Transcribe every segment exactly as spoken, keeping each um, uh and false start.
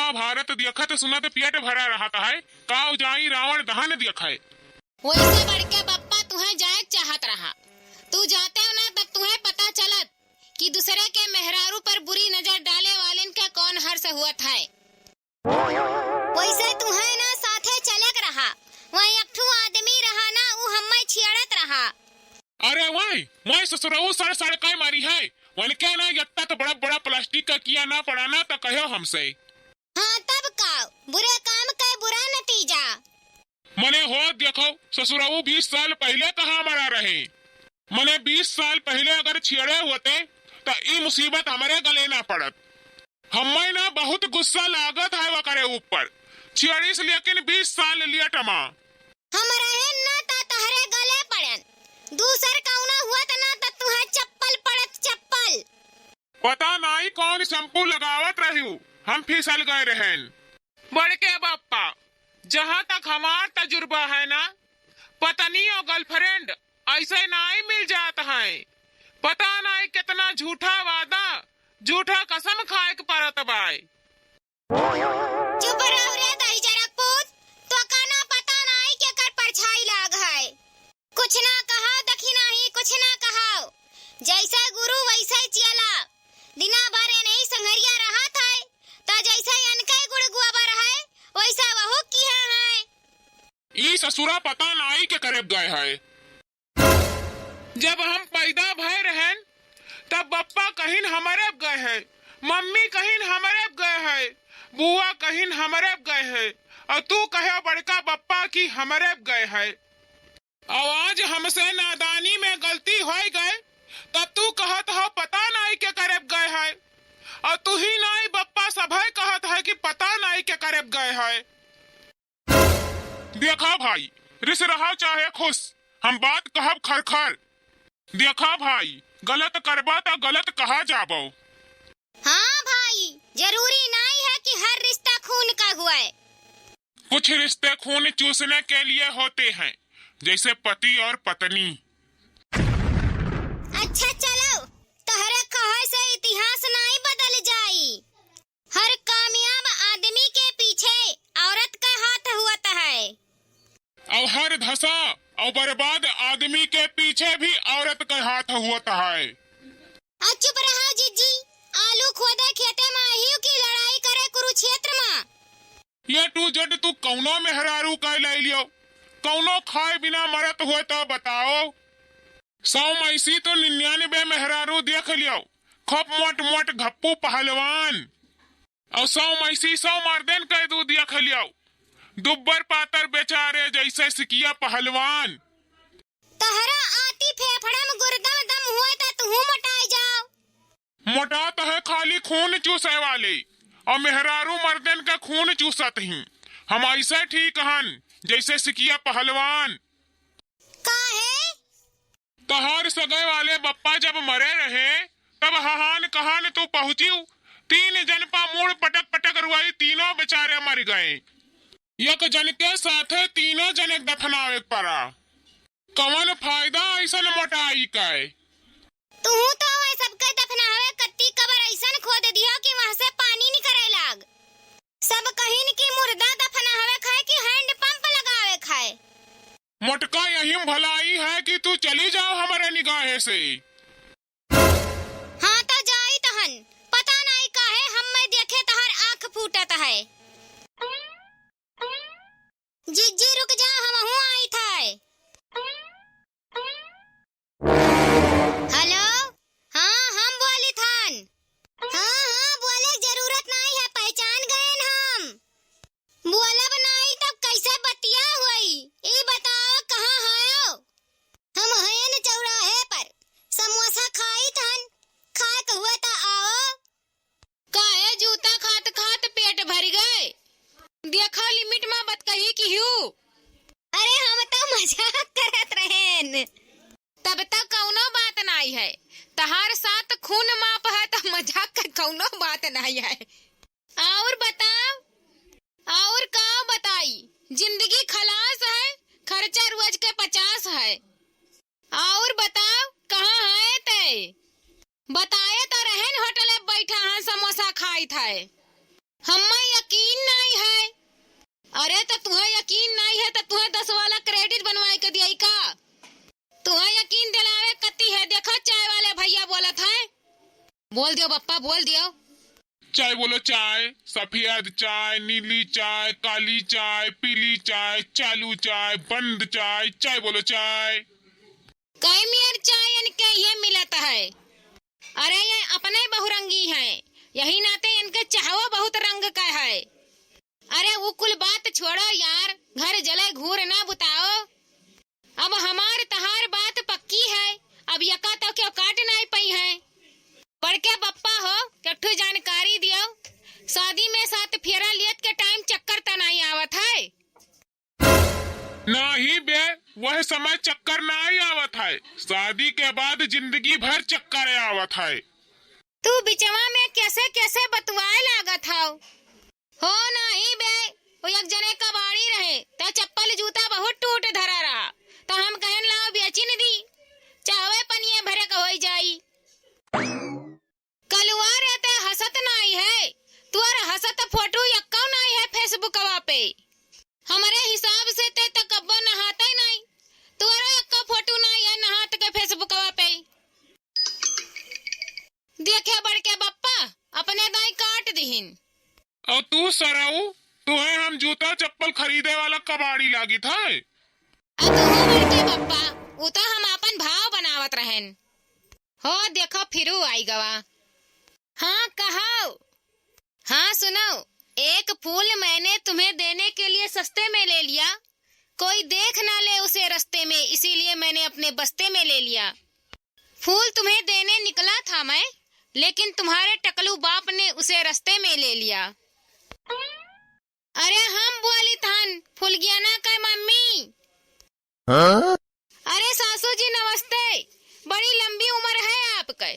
महाभारत देखत सुनत पेट भरा रहत है, का जाई रावण दहन देखे। वैसे बड़के बप्पा तुहें जाए चाहत रहा, तू जाते हो ना तब तुहें पता चलत कि दूसरे के मेहरारू पर बुरी नजर डाले वालेन के कौन हर्ष हुअत है। वैसे तुहें ना साथे चलेक रहा, वहीं एक ठू आदमी रहा ना, ऊ हम्मे छियड़त रहा। अरे वही, वही ससुरऊ सड़ सड़ के मारी है, वनके ना यत्ता तो बड़ा बड़ा प्लास्टिक का किया ना पड़ा ना तो कहो हमसे। हाँ तब का, बुरे काम के बुरा नतीजा। मने हो देखो, ससुरऊ बीस साल पहिले कहाँ मरा रहे। मने बीस साल पहिले अगर छियड़े होते, त ई मुसीबत हमरे गले ना पड़त। हम्मे ना बहुत गुस्सा लागत है वकरे ऊपर। छियड़िस लेकिन बीस साल लेट मा। हम रहेन ना त तहरे गले पड़ेन। दूसर कउनो हुअत ना त तुहे चप्पल पड़त चप्पल। पता नाई कौन shampoo लगावत रहिउ, हम फिसल गए रहेन। बड़के बप्पा, जहाँ तक हमार तजुर्बा है ना, पत्नी और girlfriend ऐसे नाई मिल जात हैं। पता नाई कितना झूठा वादा, झूठा कसम खाए के पड़त बाय। चुप रहो रे दहिजरा पूत, तोका ना पता नाई केकर परछाई लाग है। कुछ ना कहाओ दखिनाही, कुछ ना कहाओ। जैसे गुरु वैसे चेला। दिना भर एनही संघरिया रहत है, त जैसे एनके गुड़ गोबर है, वैसे वहू किहे हैं। ई ससुरा पता नाई के करेब गए है। जब हम पैदा भय रहेन, तब बप्पा कहिन हमरे गए है, मम्मी कहिन हमरे गए है, बुआ कहिन हमरे गए है, और तू कहे बड़का बप्पा की हमरे गए है। और आज हमसे नादानी में गलती होई गए, तब तू कहत हो पता नाई के करेब गए है, और तू ही नाई बप्पा सभे कहत है कि पता नाई के करेब गए है। देखा भाई, रिस रहा चाहे खुश, हम बात कहब खरखर। देखा भाई, गलत करबा त गलत कहा जाबो। हाँ भाई, जरूरी नाई है कि हर रिश्ता खून का हुए। कुछ रिश्ते खून चूसने के लिए होते हैं, जैसे पति और पत्नी। अच्छा चलो, तोहरे कहे से इतिहास नाई बदल जाई। हर कामयाब आदमी के पीछे औरत का हाथ हुअत है। और हर धसा और बर्बाद आदमी के पीछे भी औरत का हाथ हुअत है। आ चुप रहा जिज्जी, आलू खोदे खेते में आहियो की लड़ाई करे कुरुक्षेत्र में। A to Z तू कौनो मेहरारू का ले लियो, कौनो खाए बिना मरत हुए तो बताओ। सौ में से तो निन्यानवे मेहरारू देख लियो, खूब मोट मोट घप्पू पहलवान। और सौ में से सौ मर्देन कह दू देख लियो, दुब्बर पातर बेचारे जैसे सिकिया पहलवान। तहरा आती फेफड़ा में गुर्दा में दम हुए त तुहू मोटाई जाओ। मोटा तो है खाली खून चूसे वाले, और मेहरारू मर्दन का खून चूसत ही। हम ऐसे ठीक हन, जैसे सिकिया पहलवान। काहे? तहार सगे वाले बप्पा जब मरे रहे, तब हहान कहान तू पहुँचिउ। तीन जन पा मूड़ पटक पटक रुआई, तीनों बेचारे मर गए। एक जन के साथे तीनों जने दफनावे पड़ा। कवन फायदा ऐसन मोटाई का? तुहू तो वह सबके दफनावे कत्ती कबर ऐसन खोद दियो कि वहाँ से पानी निकरे लाग। सब कहिन कि मुर्दा दफनावे खाए कि hand pump लगावे खाए। मोटका यही भलाई है कि तू चली जाओ हमारे निगाहे से। हाँ तो जाई तहन, पता नाई काहे हम्मे देखे तहार आँख फूटत है। जिज्जी रुक जा, हमहू आई थाए। हेलो, हाँ हम बोली थान। हाँ हाँ बोले जरूरत नाई है, पहचान गए न हम। बोलब नाई तब कैसे बतिया हुई? ई बताओ कहाँ हयो? हम हयन चौराहे पर समोसा खाई थन, खाए के हुए त आओ। काहे जूता खात खात पेट भर गए? देखो limit मा बतकही किहू। अरे हम तो मजाक करत रहेन। तब तक कौनो बात नाई है, तहार साथ खून माप है तो मजाक का कौनो बात नाई है। और बताओ, और का बताई, जिंदगी खलास है, खर्चा रोज के पचास है। और बताओ, कहाँ है ते? बताए तो रहेन होटले बैठा है, समोसा खाई था। हम्मे यकीन नाई है। अरे, त तुहे यकीन नाई है, त तुहे दस वाला credit बनवाए के दियाई का? तुहे यकीन दिलावे कती है, देखा चाय वाले भैया बोलत है। बोल दियो बप्पा, बोल दियो। चाय बोलो चाय, सफेद चाय, नीली चाय, काली चाय, पीली चाय, चालू चाय, बंद चाय, चाय बोलो चाय। कई मियर चाय इनके ये मिलत है। अरे, ये अपने बहुरंगी हैं, यही नाते इनके चाहो बहुत रंग का है। अरे, वो कुल बात छोड़ो यार, घर जले घूर ना बुताओ। अब हमार तहार बात पक्की है, अब यका तो क्यों काट नाई पई है। बड़के बप्पा हो, एक ठो जानकारी दियो, शादी में सात फेरा लियत के time चक्कर त नाई आवत है? नाही बे, वह समय चक्कर नाई आवत है, शादी के बाद जिंदगी भर चक्कर आवत है। तू बिचवा में कैसे कैसे बतुआए लागत हव? हो नाही बे, वो एक जने कबाड़ी रहे, त चप्पल जूता बहुत टूट धरा रहा, त हम कहन लाओ बेचिन दी, चाहे पनिये भरे क होई जाई। कलुआ रे, ते हंसत नाई है, तुअर हंसत फोटो यक्कौ नाई है Facebookवा पे। हमरे हिसाब से ते त कब्बो नहाते नाई, तुअरो यक्कौ फोटो नाई है नहात के Facebookवा पे। देखे बड़के बप्पा, अपने दाई काट दिहिन। और तू सरऊ, तुहे हम जूता चप्पल खरीदे वाला कबाड़ी लागित है। आ तुहू बड़के बप्पा, उ तो हम आपन भाव बनावत रहेन। हो देखो फिरू आई गवा। हाँ कहो। हाँ सुनो, एक फूल मैंने तुम्हें देने के लिए सस्ते में ले लिया, कोई देख ना ले उसे रस्ते में, इसीलिए मैंने अपने बस्ते में ले लिया। फूल तुम्हें देने निकला था मैं, लेकिन तुम्हारे टकलू बाप ने उसे रस्ते में ले लिया। अरे हम बोलित हन, फुलगियाना का मम्मी। हाँ? अरे सासू जी नमस्ते, बड़ी लंबी उम्र है आपके,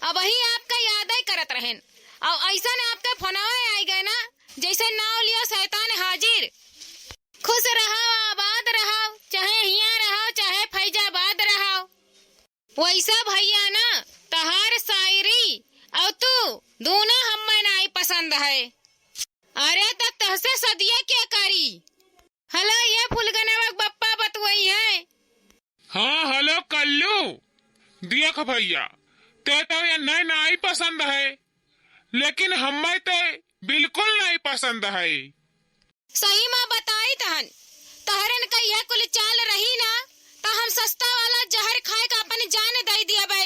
अबही आपका याद ही करत रहेन, और ऐसन आपके फोनवा आई गए ना, जैसे नाव लियो शैतान हाजिर। खुश रहो, आबाद रहो, चाहे हियां रहो, चाहे फैजाबाद रहो। वैसा भैया ना, तहार शायरी और तू दोनों हम्मे नाई पसंद है। अरे त तहसे सदिया क्या करी? हेलो, ये फुलगनवा के बप्पा बतुआई है। हाँ, हेलो कल्लू, देख भैया, ते तो ये नए नाई पसंद है, लेकिन हम्मे ते बिल्कुल नाई पसंद है। सही मा बताई तहन, तहरन का यह कुल चाल रही ना, त हम सस्ता वाला जहर खाए का अपन जान दे दियबे।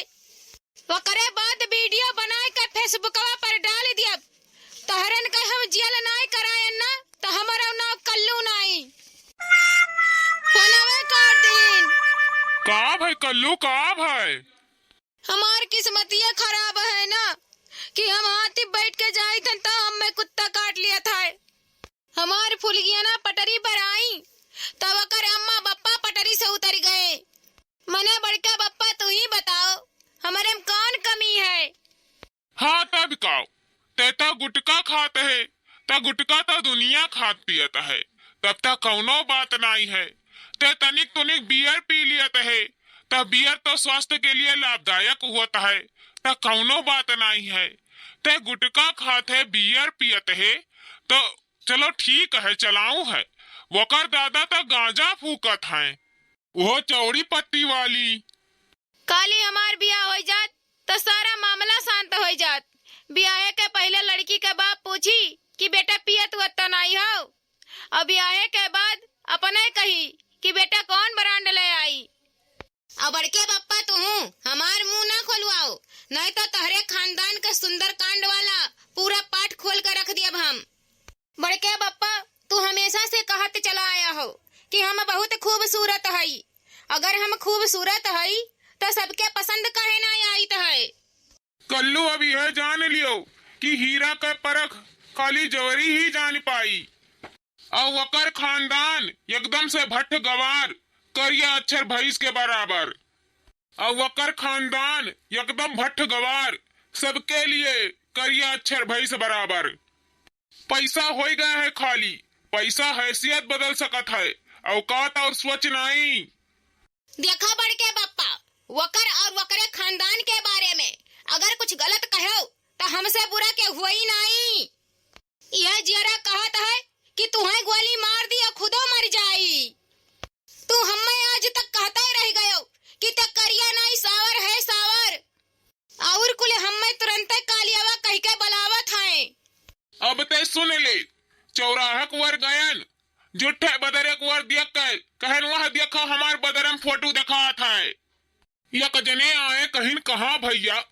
ओकरे बाद video बनाए के Facebookवा पर डाल दियब। तहरन का हम जेल नाई करायन ना, त हमरो नाव कल्लू नाई। फोनवे काट दीन। का भाई कल्लू, का भाई? हमार किस्मतिया खराब है ना कि हम हाथी बैठ के जाइत हन त हम्मे कुत्ता काट लियत है। हमार फुलगियाना पटरी पर आई तब ओकर अम्मा बप्पा पटरी से उतर गए। मने बड़का बप्पा तू ही बताओ, हमरे में कौन कमी है? हाँ तब काओ, ते त गुटका खात है, त गुटका त दुनिया खात पियत है, तब त कौनो बात नाई है। ते तनिक तुनिक beer पी लियत है, त beer तो स्वास्थ्य के लिए लाभदायक होत है, त कौनो बात नाई है। ते गुटका खात है, beer पियत है, तो चलो ठीक है, चलाऊ है। वकर दादा त गांजा फूकत हैं, वो चौड़ी पत्ती वाली। काली हमार बियाह हो जात, त सारा मामला शांत हो जात। बियाहे के पहिले लड़की के बाप पूछी कि बेटा पियत हुआ त नाई हो, और बियाहे के बाद अपने कही कि बेटा कौन brand ले आई। और बड़के बप्पा तुहू हमार मुंह ना खोलवाओ, नहीं तो तहरे खानदान के सुंदरकांड वाला पूरा पाठ खोल के रख दियब हम। बड़के बप्पा, तू हमेशा से कहत चला आया हो कि हम बहुत खूबसूरत हई। अगर हम खूबसूरत हई, त सबके पसंद काहे ना आइत है? कल्लू, अब यह जान लियो कि हीरा के परख खाली जवरी ही जान पाई। और वकर खानदान एकदम से भट्ठ गवार, करिया अच्छर भैंस के बराबर। और वकर खानदान एकदम भट्ठ गवार, सबके लिए करिया अच्छर भैंस बराबर। पैसा होई गया है खाली, पैसा हैसियत बदल सकत है, औकात और सोच नाई। देखा बड़के बप्पा, वकर और वकरे खानदान के बारे में अगर कुछ गलत कहो, त हमसे बुरा के हुई नाई। यह जियरा कहत है कि तुहैं गोली मार दी और खुदो मर जाई। तू हम्मै आज तक कहतै रहि गयो कि ते करिया नाई, सावर है, सावर। और कुल हम्मै तुरंतै कालियावा कहिके बुलावत हैं। अब ते सुन ले, चौराहा क वर गयन, झूठे बदरे क वर दिया के, कहन वह देखा हमार बदरम फोटो देखात है। एक जने आए कहिन, "कहाँ भैया?"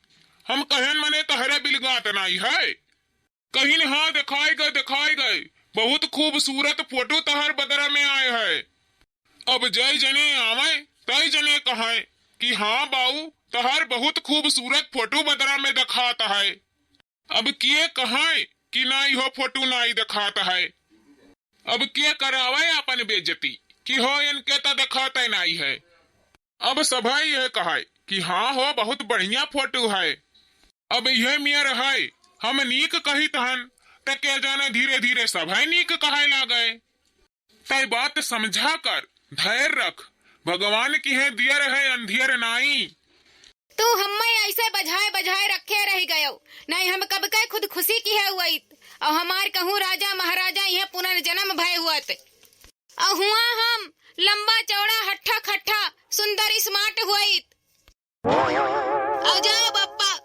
हम कहन, "मने तहरे बिलगात नाई है।" कहिन, "हाँ, देखाए गए, देखाए गए, बहुत खूबसूरत फोटो तहर बदरा में आए है।" अब जय जने आवे, तय जने कहे कि, "हाँ बाऊ, तहर बहुत खूबसूरत फोटो बदरा में देखात है।" अब के कहे कि नाई हो, फोटो नाई देखात है? अब के करावे अपन बेइज्जती कि हो, इनके त देखाते नाई है? अब सभे यह कहे कि हाँ हो, बहुत बढ़िया फोटो है। अब यह मेर है, हम नीक कहित हन, त के जाने धीरे धीरे सभे नीक कहे लागे। तै बात समझा कर, धैर्य रख, भगवान किहे दियर है अंधियर नाई। तू हम्मै ऐसे बझाए बझाए रखे रहि गयो, नाई हम कब के खुद खुशी किहे हुइत, और हमार कहूँ राजा महाराजा इहे पुनर्जन्म भय हुअत, और हुआ हम लंबा चौड़ा हट्ठा खट्ठा सुंदर smart हुइत। और जाओ बप्पा,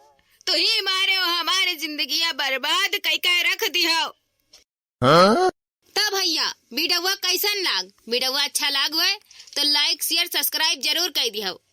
तुही मारे हो हमारे जिंदगिया बर्बाद कई के रख दिहो। हाँ? त भैया, वीडियोवा कैसन लाग? वीडियोवा अच्छा लाग हुए तो like, share, subscribe जरूर कर दिहो।